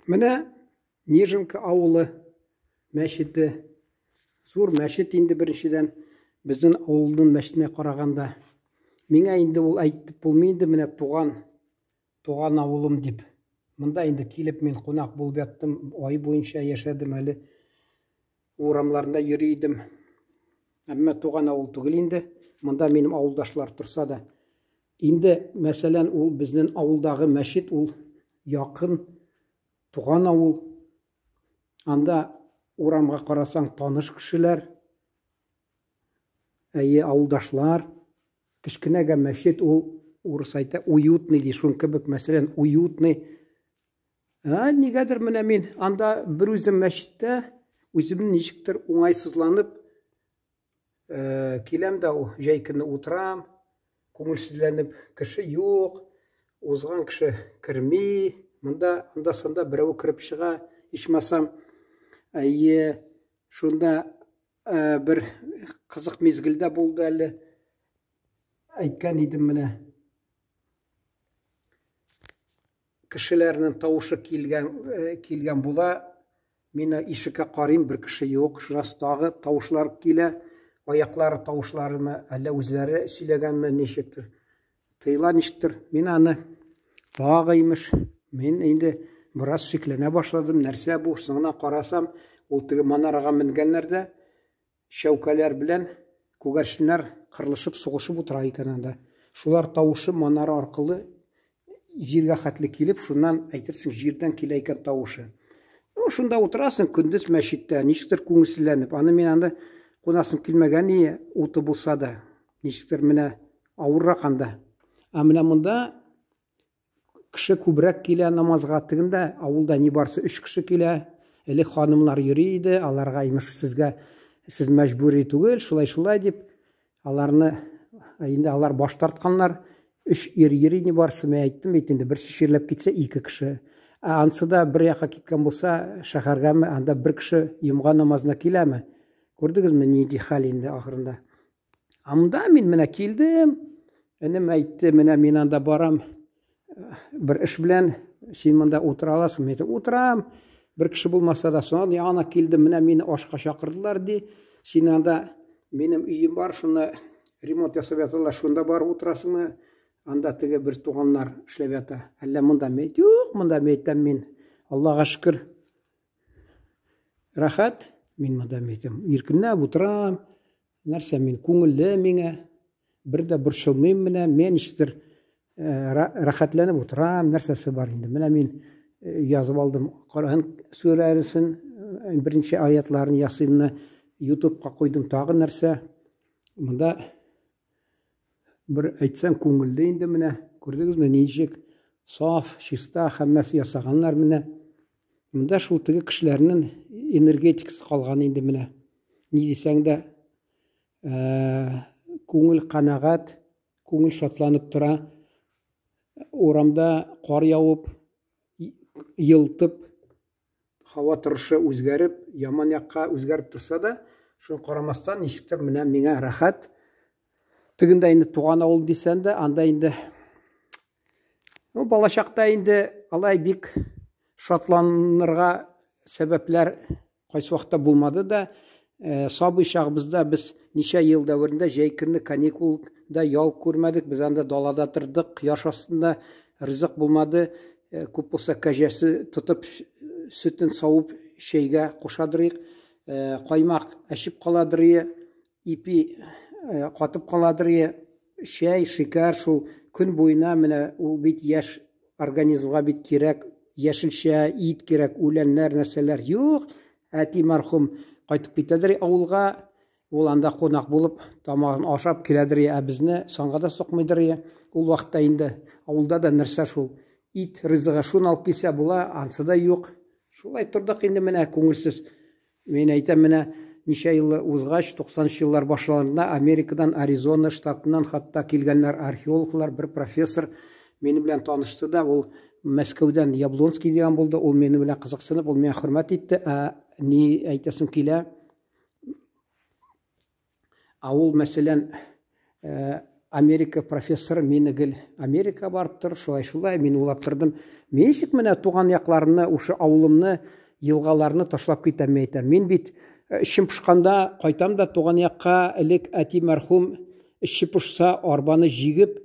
Менә Неженка авылы мәчете. Зур мәчет инде беренчедән, безнең авылның мәчетенә караганда. Миңа инде ул әйтеп булмый инде менә туган, туган авылым дип. Монда инде килеп мин кунак булып яттым, ай буенча яшәдем әле. Урамнарында йөри идем. Әмма туган авыл түгел инде. Монда минем авылдашлар торса да. Инде, мәсәлән, ул безнең авылдагы мәчет ул якын туган авыл. Анда урамга карасаң таныш кешеләр. Әйе, авылдашлар. Кечкенәгә мәчет ул урыс әйтә, уютный ди, шун кебек, мәсәлән, уютный. Ә, нигәдер менә мин анда бер үзем мәчеттә үземне ничектер уңайсызланып киләм дә җәй көне утырам, күңелсезләнеп, кеше юк, узган кеше керми, монда анда-санда берәү кереп чыга, ичмасам. Әйе, шунда бер кызык мизгел дә булды әле. Әйткән идем менә. Кешеләрнең тавышы килгән, килгән була. Мин ишеккә карыйм, бер кеше юк. Шуннан тагы тавышлар килә. Аяклары тавышларымы, әллә үзләре сөйләгәнме, ничектер. Тыела ничектер. Мин аны тагы имеш. Мин инде бераз шикләнә башладым. Нәрсә бу? Соңына карасам, ул теге манарага менгәннәр дә Чәүкәләр белән күгәрченнәр кырылышып, сугышып утыра икән анда. Шулар тавышы манара аркылы җиргә хәтле килеп, шуннан әйтерсең җирдән килә икән тавышы. Ну, шунда утырасың көндез мәчеттә, ничектер күңелсезләнеп. Аны мин анда кунасым килмәгән ие, уты булса да. Ничектер менә авыррак анда. Ә менә монда Кеше күбрәк килә намазга. Тегендә авылда нибарысы өч кеше килә. Элек ханымнар йөри иде, аларга имеш сезгә сез мәҗбүри түгел, шулай-шулай дип, аларны инде алар баш тартканнар. Өч ир йөри нибарысы, мин әйттем бит инде, берсе чирләп китсә, ике кеше. Ә ансы да бер якка киткән булса, шәһәргәме, анда бер кеше йомга намазына киләме? Күрдегезме, нинди хәл инде ахырында. Ә монда мин менә килдем, энем әйтте, менә мин анда барам бер эш белән, син монда утыра аласың. Мин әйтәм, утырам. Бер кеше булмаса да, соң ана килдем, менә мине ашка чакырдылар ди. Син анда минем өем бар, шуны ремонт ясап яталар, шунда барып утырасыңмы? Анда теге бер туганнар эшләп ята. Әллә монда мин? Юк, монда мин әйтәм мин. Аллага шөкер. Рәхәт, мин монда мин әйтәм, иркенләп утырам. Нәрсә мин, күңелле миңа, бер дә борчылмыйм менә, мен ничектер рәхәтләнеп утырам, нәрсәсе бар инде. Менә мин язып алдым Коръән сүрәсен, беренче аятларын Ясинны YouTubeка куйдым, тагы нәрсә. Монда бер әйтсәң күңелле инде менә, күрдегезме, ничек саф, чиста, һәммәсе ясаганнар менә. Монда шул теге кешеләрнең энергетикасы калган инде менә. Ни дисәң дә, күңел канәгать, күңел шатланып тора. Урамда кар явып, елтып, һава торышы үзгәреп, яман якка үзгәреп торса да, шуны карамастан, ничектер менә миңа рәхәт. Тегендә инде туган авыл дисәң дә, анда инде Ну, балачакта инде алай бик шатланырга сәбәпләр кайсы вакытта булмады да. Сабый чагыбызда без ничә ел дәверендә җәй көне каникулда ял күрмәдек. Без анда далада тордык, кояш астында ризык булмады. Күп булса кәҗәсе тотып, сөтен савып чәйгә кушадырыйк. Каймак әчеп каладырые, ипи катып каладырые. Чәй, шикәр шул көн буена менә ул бит яшь организмга бит кирәк, яшелчә, ит кирәк, үләннәр, нәрсәләр. Юк, әти мәрхүм кайтып китәдер авылга, ул анда кунак булып, тамагын ашап киләдер, ә безне санга да сукмыйдыр. Ул вакытта инде авылда да нәрсә шул, ит ризыгы шуны алып килсә була, ансы да юк. Шулай тордык инде менә күңелсез. Мин әйтәм, менә ничә ел узгач, 90 нчы еллар башларында Америкадан, Аризона штатыннан хатта килгәннәр археологлар, бер профессор минем белән танышты да, ул Мәскәүдән Яблонский дигән булды, ул минем белән кызыксынып, ул миңа хөрмәт итте. Ә ни әйтәсем килә? Ә ул, мәсәлән, Америка профессоры мине гел Америка барып тор, шулай-шулай, мин уйлап тордым. Мин ничек менә туган якларымны, ушы авылымны, елгаларны ташлап китәм, мин әйтәм. Мин бит эчем пошканда кайтам да туган якка, элек әти мәрхүм эче пошса, арбаны җигеп,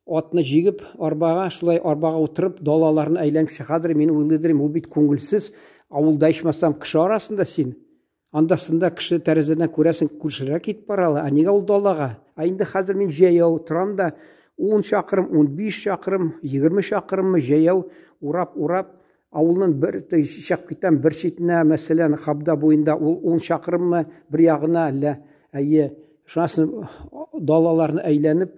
атны җигеп, арбага, шулай арбага утырып, далаларны әйләнеп чыгадыр, мин уйлыйдыр, ул бит күңелсез, авылда ичмасам кеше арасында син. Анда-санда кеше тәрәзәдән күрәсең, күршеләр китеп баралар. Ә нигә ул далага? Ә инде хәзер мин җәяү торам да, 10 чакрым, 15 чакрым, 20 чакрыммы җәяү урап-урап, авылның бер чыгып китәм, бер читенә, мәсәлән, Хабда буенда ул 10 чакрыммы, бер ягына әллә, әйе, шуннан далаларны әйләнеп,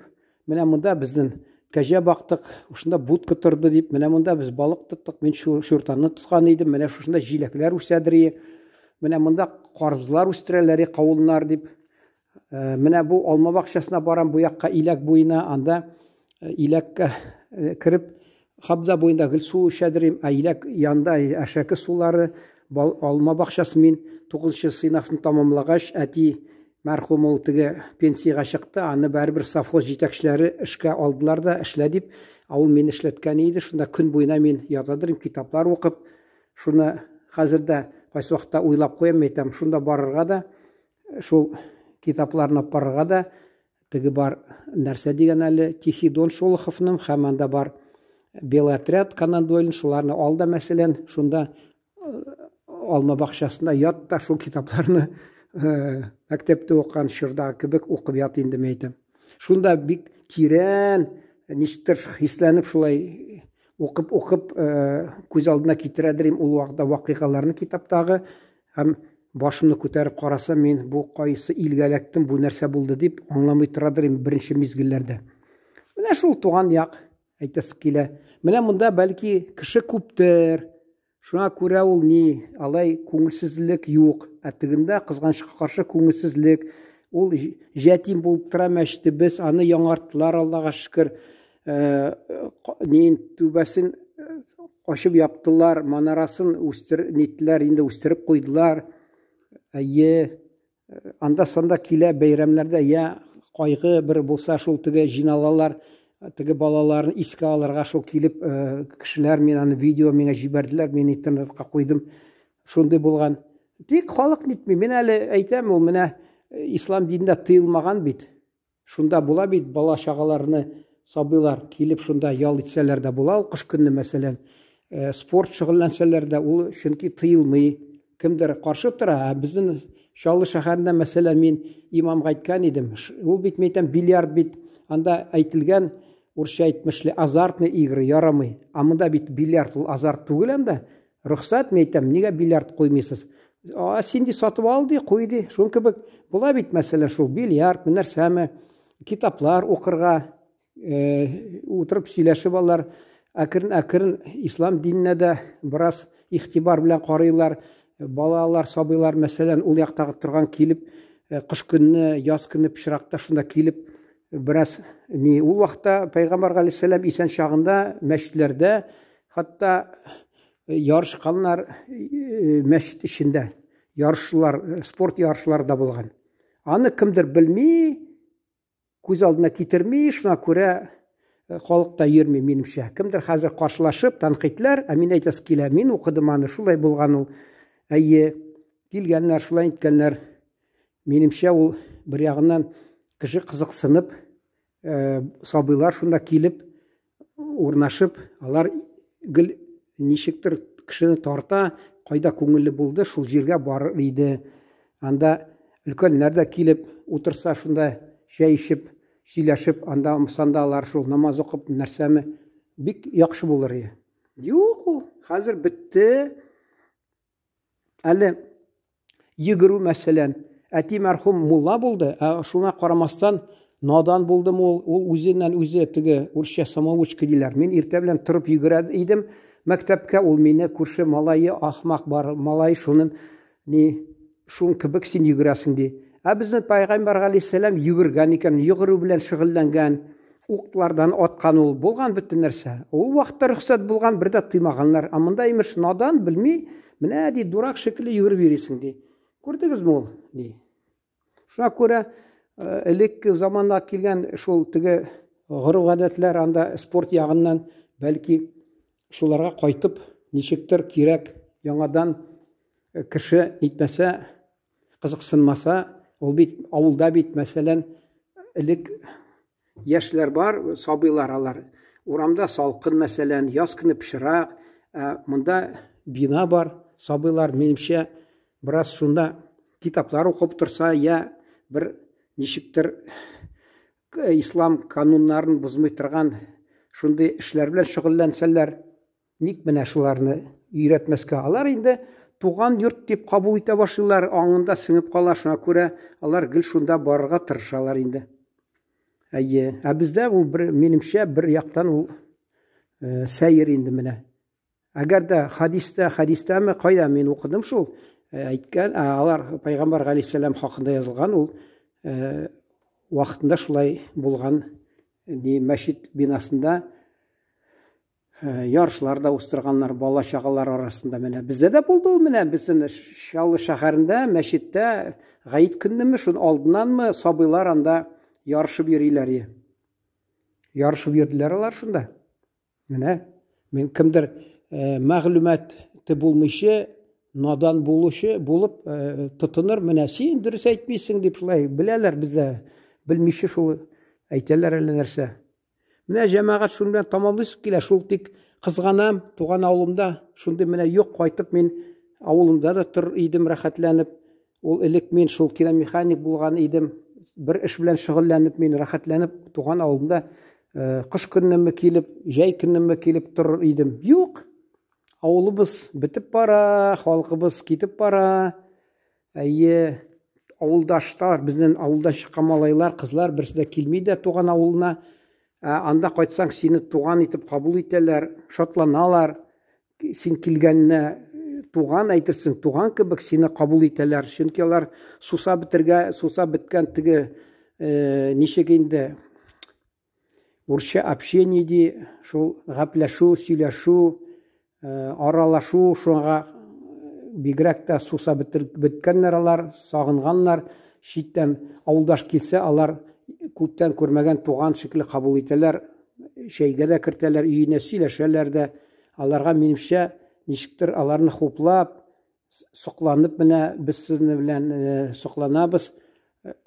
Менә монда безнең кәҗә бактык, шушында будка торды дип, менә монда без балык тоттык, мин чуртанны тоткан идем, менә шушында җиләкләр үсәдер, менә монда карбызлар үстерәләр, кавыннар дип. Э, менә бу алма бакчасына барам, бу якка иләк буена, анда э, иләккә э, кереп, Хабза буенда гел су эчәдер, ә иләк янында әшәке сулары, алма бакчасы мин 9 сыйныфны тамамлагач, әти Мәрхүм ул теге пенсиягә чыкты, аны барыбер совхоз җитәкчеләре эшкә алдылар да, эшлә дип, ә ул мине эшләткән иде, шунда көн буена мин ятадыр идем, китаплар укып, шуны хәзер дә кайсы вакытта уйлап куям, әйтәм, шунда барырга да, шул китапларны алып барырга да, теге бар нәрсә дигән әле, Тихий Дон Шолоховның һәм анда бар Белый отряд Конан Дойльның, шуларны ал да, мәсәлән, шунда алма бакчасында ят та шул китапларны мәктәптә укыган чордагы кебек укып ят инде, мин әйтәм. Шунда бик тирән, ничектер хисләнеп шулай укып-укып күз алдына китерәдер ул вакытта вакыйгаларны китаптагы һәм башымны күтәреп карасам, мин бу кайсы илгә эләктем, бу нәрсә булды дип аңламый торадыр беренче мизгелләрдә. Менә шул туган як әйтәсе килә. Менә монда бәлки кеше күптер. Шуңа күрә ул ни, алай күңелсезлек юк. Ә тегендә кызганычка каршы күңелсезлек. Ул җәтим булып тора мәчетебез, аны яңарттылар, Аллага шөкер. Э, ни түбәсен э, ачып яптылар, манарасын үстер, ниттеләр, инде үстереп куйдылар. Әйе, Анда-санда килә бәйрәмнәрдә я кайгы бер булса, шул теге җыйналалар, теге балаларын искә алырга шул килеп э, кешеләр мин аны видео миңа җибәрделәр, мин интернетка куйдым. Шундый булган. Тик халык нитми. Мин әле әйтәм, ул менә э, ислам динендә тыелмаган бит. Шунда була бит бала-чагаларны сабыйлар килеп шунда ял итсәләр дә була ул кыш көнне мәсәлән. Э, спорт шөгыльләнсәләр дә ул чөнки тыелмый. Кемдер каршы тора, ә безнең Чаллы шәһәрендә мәсәлән мин имамга әйткән идем. Ул бит мин әйтәм бильярд бит анда әйтелгән урысча әйтмешли азартный игры ярамый. Ә монда бит бильярд ул азарт түгел анда. Рөхсәт, мин әйтәм, нигә бильярд куймыйсыз? А син ди сатып ал ди, куй ди. Шуның кебек була бит мәсәлән шул бильярд, нәрсәме, китаплар укырга, э, утырып сөйләшеп алар әкрен-әкрен ислам диненә дә бераз игътибар белән карыйлар. Балалар, сабыйлар, мәсәлән, ул яктагы торган килеп, э, кыш көнне, яз көне пычракта шунда килеп бераз ни ул вакытта пәйгамбәр галәйһиссәлам исән чагында мәчетләрдә хәтта ярышканнар мәчет эчендә ярышлар, спорт ярышлары да булган. Аны кемдер белми, күз алдына китерми, шуңа күрә халык та йөрми, минемчә. Кемдер хәзер каршылашып, тәнкыйтьләр, ә мин әйтәсе килә, мин укыдым аны, шулай булган ул. Әйе, килгәннәр, шулай иткәннәр. Минемчә, ул бер ягыннан кеше кызыксынып, сабыйлар шунда килеп, урнашып, алар гел ничектер кешене тарта, кайда күңелле булды, шул җиргә барыр иде. Анда өлкәннәр дә килеп утырса, шунда чәй эчеп, сөйләшеп, анда санда алар шул намаз укып, нәрсәме, бик яхшы булыр иде. Юк ул, хәзер бетте. Әле йөгерү мәсәлән, әти мәрхүм мулла булды, ә шуңа карамастан надан булдым ул, ул үзеннән үзе теге урысча самоучка диләр. Мин иртә белән торып йөгерә идем мәктәпкә, ул мине күрше малае ахмак бар, малай шунын ни шун кебек син йөгерәсең ди. Ә безнең пайгамбәр галәйһиссәлам йөгергән икән, йөгерү белән шөгыльләнгән, уклардан аткан ул, булган бөтен нәрсә. Ул вакытта рөхсәт булган, бер дә тыймаганнар. Ә монда имеш надан, белми, менә ди, дурак шикелле йөгереп йөрисең ди. Күрдегезме ул? Ди. Шуңа күрә Элекке заманда килгән шул теге гореф-гадәтләр анда спорт ягыннан, бәлки, шуларга кайтып, ничектер кирәк яңадан кеше нитмәсә, кызыксынмаса, ул бит авылда бит, мәсәлән, элек яшьләр бар, сабыйлар алар. Урамда салкын, мәсәлән, яз көне пычрак, ә монда бина бар, сабыйлар, минемчә, бераз шунда китаплар укып торса, я бер ничектер ислам кануннарын бозмый торган шундый эшләр белән шөгыльләнсәләр, ник менә шуларны өйрәтмәскә? Алар инде туган йорт дип кабул итә башлыйлар, аңында сеңеп кала, шуңа күрә алар гел шунда барырга тырышалар инде. Әйе, ә бездә ул бер, минемчә, бер яктан ул сәер инде менә. Әгәр дә хадистә, хадистәме, кайда мин укыдым шул, әйткән, алар пайгамбар галәйһиссәлам хакында язылган, ул вакытында шулай булган, ни мәчет бинасында ярышлар да уздырганнар бала чагалар арасында. Менә бездә дә булды ул, менә безнең Чаллы шәһәрендә мәчеттә гаит көннеме, шун алдыннанмы, сабыйлар анда ярышып йөриләр. Ярышып йөрделәр алар шунда. Менә мин кемдер мәгълүматы булмыйча, надан булучы булып тотыныр, менә син дөрес әйтмисең дип шулай беләләр, бездә белмичә шул әйтәләр әллә нәрсә. Менә җәмәгать шуның белән тамамлыйсым килә. Шул тик кызганам, туган авылымда шундый менә юк, кайтып мин авылымда да тор идем рәхәтләнеп. Ул элек мин шул киномеханик булган идем. Бер эш белән шөгыльләнеп мин рәхәтләнеп туган авылымда кыш көннеме килеп, җәй көннеме килеп торыр идем. Юк. Авылыбыз бетеп бара, халкыбыз китеп бара. Әйе, авылдашлар, безнең авылдан чыккан малайлар, кызлар берсе дә килми дә туган авылына. Ә анда кайтсаң, сине туган итеп кабул итәләр, шатланалар. Син килгәненә туган әйтерсең, туган кебек сине кабул итәләр. Чөнки алар суса бетергә, суса беткән теге ничек инде урысча общение ди, шул гәпләшү, сөйләшү, аралашу, шуңа бигрәк тә суса беткәннәр алар, сагынганнар. Читтән авылдаш килсә, алар күптән күрмәгән туган шикелле кабул итәләр, чәйгә дә кертәләр, өенә сөйләшәләр дә. Аларга, минемчә, ничектер аларны хуплап, сокланып, менә без сезне белән сокланабыз,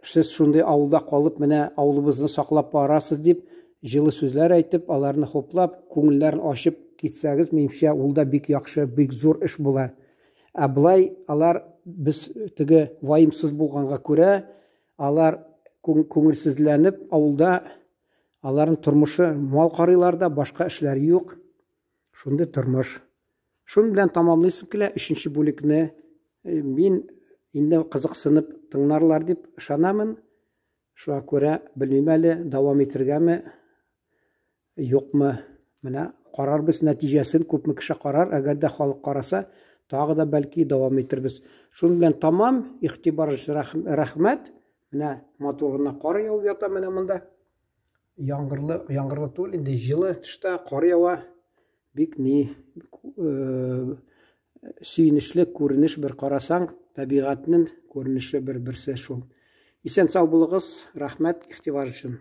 сез шундый авылда калып, менә авылыбызны саклап барасыз дип, җылы сүзләр әйтеп, аларны хуплап, күңелләрен ачып китсәгез, минемчә, ул да бик яхшы, бик зур эш була. Ә болай алар без теге ваемсыз булганга күрә, алар күңелсезләнеп, авылда аларның тормышы мал карыйлар да, башка эшләре юк. Шундый тормыш. Шуның белән тамамлыйсым килә өченче бүлекне. Мин инде кызыксынып тыңларлар дип ышанамын. Шуңа күрә белмим әле, дәвам итергәме, юкмы. Менә карарбыз нәтиҗәсен, күпме кеше карар, әгәр дә халык караса, тагы да бәлки дәвам итербез. Шуның белән тамам, игътибар өчен рәхмәт. Менә матур гына кар явып ята менә монда. Яңгырлы, яңгырлы түгел, инде җылы тышта кар ява. Бик ни сөенечле күренеш бер карасаң, табигатьнең күренеше бер берсе шул. Исән сау булыгыз, рәхмәт игътибар өчен.